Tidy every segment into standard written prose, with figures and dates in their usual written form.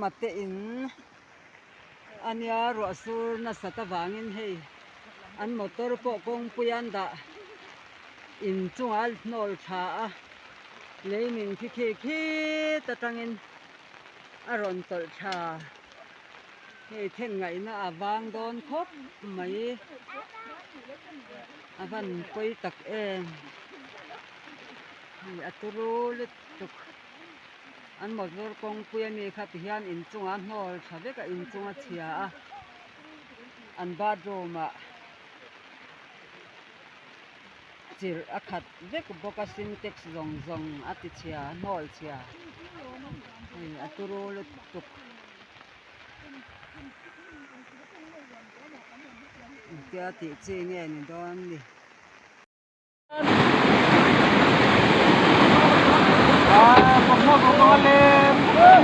Mate in ania ruah sur nasat avangin hei an motor pawh kawngpui an dah inchungah a hnawl tha a lei min khi khi khit atangin a rawn tawlh tha hei then ngaihna a vang dawn khawp mai a van pawi tak em hei a turu lutuk an motor kawngpui ami kha ti hian inchungah a hnawl tha vek a inchung a chhia a an bathroom ah chirh a khat vek bawk a sintex zawng zawng a ti chhia a hnawl chhia hei a turu lutuk engtia tih chi nge ni dawn ni.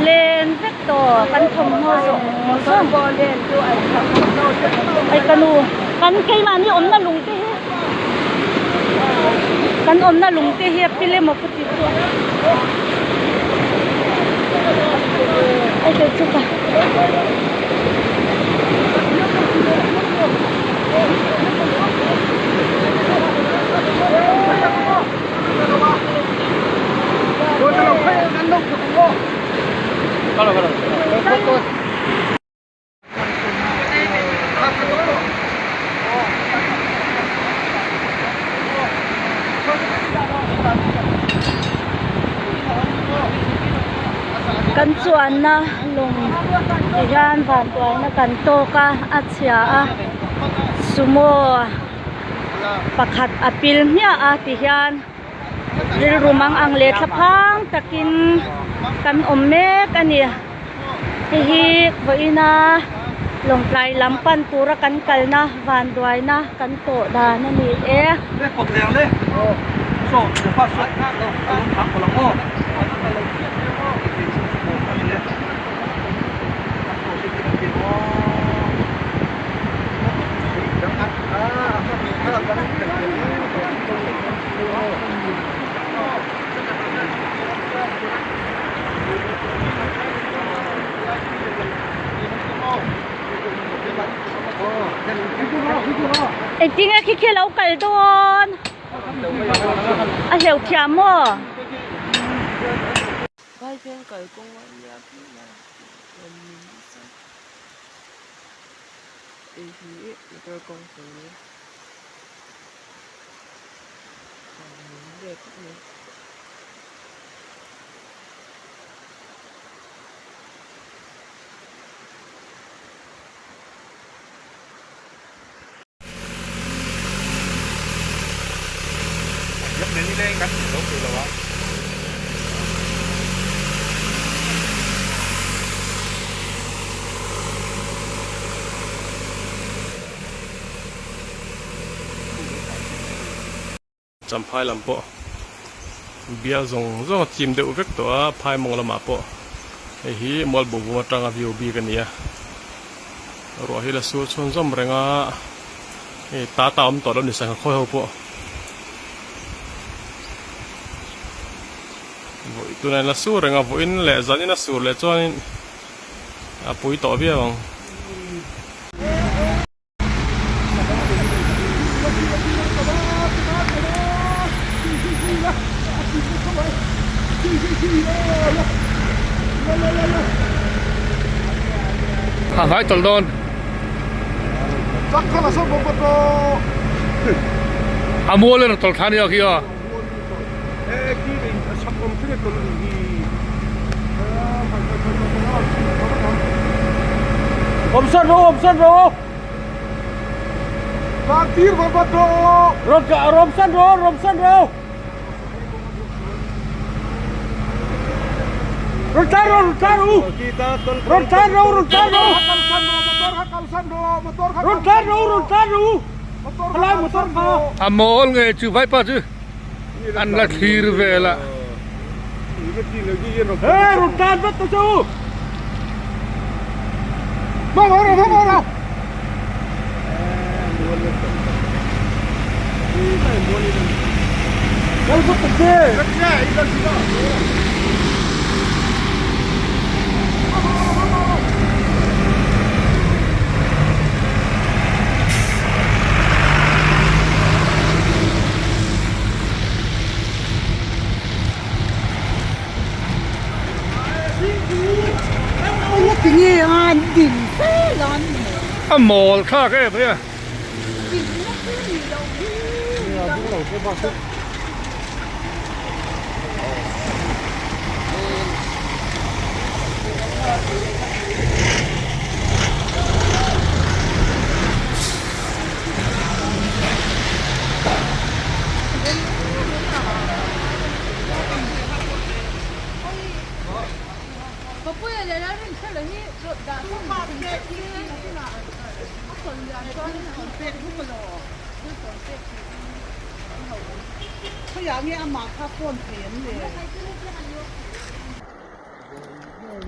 Len vek tawh kan thawmhnaw zawng zawng ai ka nu kan keimahni awmna lung te hi kan awmna lung te hi a pil emaw ka ti chu ai kei chu ka Kan chuanna lawng ti hian vantuaina kan tawk a a chhia a sumo pakhat a pil hmiah a ti hian rilru mang ang leh thlaphang takin kan awm mek a ni hei hi vawiina lawngtlai lam pan tura kan kalna vanduaina kan tawh dan a ni e. Engtinge khi khi lo kal dawn a hleuh thiam maw? Hei hi motor kawngpui a min ve khawp mai. Champhai lam pawh bial zawng zawng a chim deuh vek tawh a phai mawng lamah pawh hei hi mualbawm atanga view bik a ni a ruah hi la sur chhunzawm reng a hei ta ta awm tawh lo ni sangha khawi ho pawh vawi tunah la sur reng a vawiin leh zanin a sur leh chuanin a pui tawh viau ang. Ha ngai tawlh dawn. A mual in a tawlh thla nia khi a. Awmsan rawh awmsan rawh Rawmsan rawh rawmsan rawh Rawn tlan rawh rawn tlan rawh Rawn tlan rawh rawn tlan rawh Rawn tlan rawh rawn tlan rawh Helai motor kha A mawl nge chu vaipa chu an la thlir vel a. Hey rawn tlan vat ta che u Hmang rawh hmang rawh Kal vat ta che. A mawl thlak em mai a.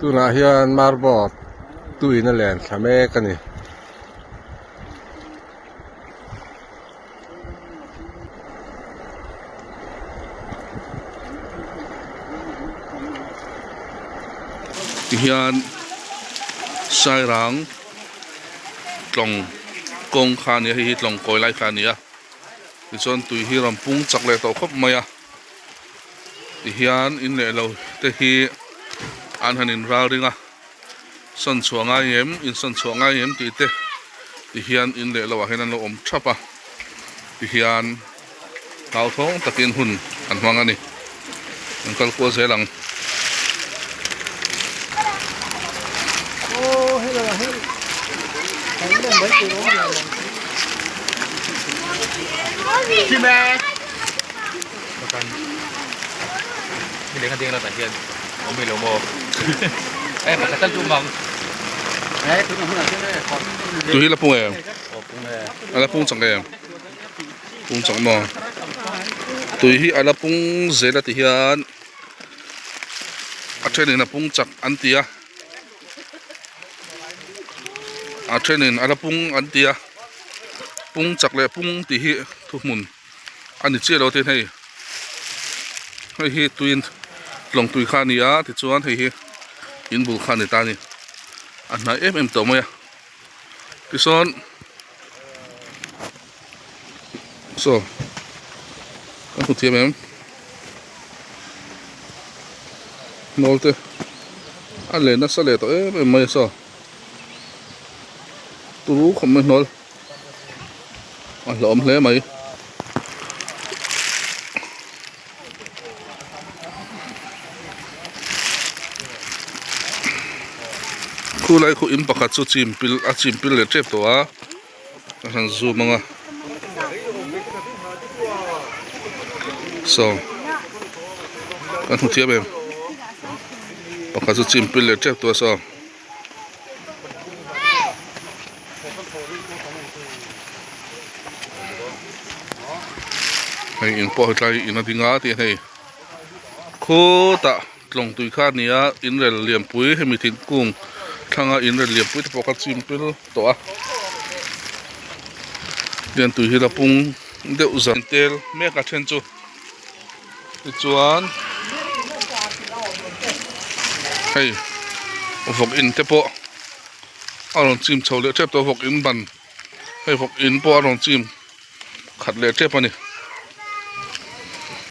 Tunah hian marble tuiin a len thla mek a ni. Tihian sairang tlawng kawng kha a ni a hei hi tlawng kawi lai kha a ni a tichuan tui hi rawn pung chak leh tawh khawp mai a tihian in leh lo te hi an han in ral ring a. Sawn chhuah ngai em in sawn chhuah ngai em tih te ti hian in leh lo ah hian an lo awm thap a ti hian hlauthawng takin hun an hmang a ni an kal kual zel ang. Tui hi la pung em? A la pung chak em? Pung chak maw? Tui hi a la pung zel a ti hian a thenin a pung chak an ti a a thenin a la pung an ti a pung chak leh pung tih hi thuhmun. a ni chiah lo tin hei hei hi tuin tlawng tui kha a ni a tichuan hei hi in bul kha a ni ta a ni a hnai em em tawh mai a tisawn saw kan hmu thiam em hnawl te a leh nasa leh tawh em em mai a saw turu khawp mai hnawl. A hlawm hle mai. Khulai khu in pakhat chu chim pil a chim pil leh tep tawh a ka han zoom ang a saw kan hmu thiam em pakhat chu chim pil leh tep tawh a saw. Hei in pawh hetlai in a ding a tih hei khutah tlawng tui kha a ni a in rel lianpui hemi thingkung thlanga in rel lianpui te pawh kha chim pil tawh a lian tui hi la pung deuh zan tel mek a then chu tichuan hei vawk in te pawh a rawn chim chho leh tep tawh a vawk in ban hei vawk in pawh a rawn chim khat leh tep a ni.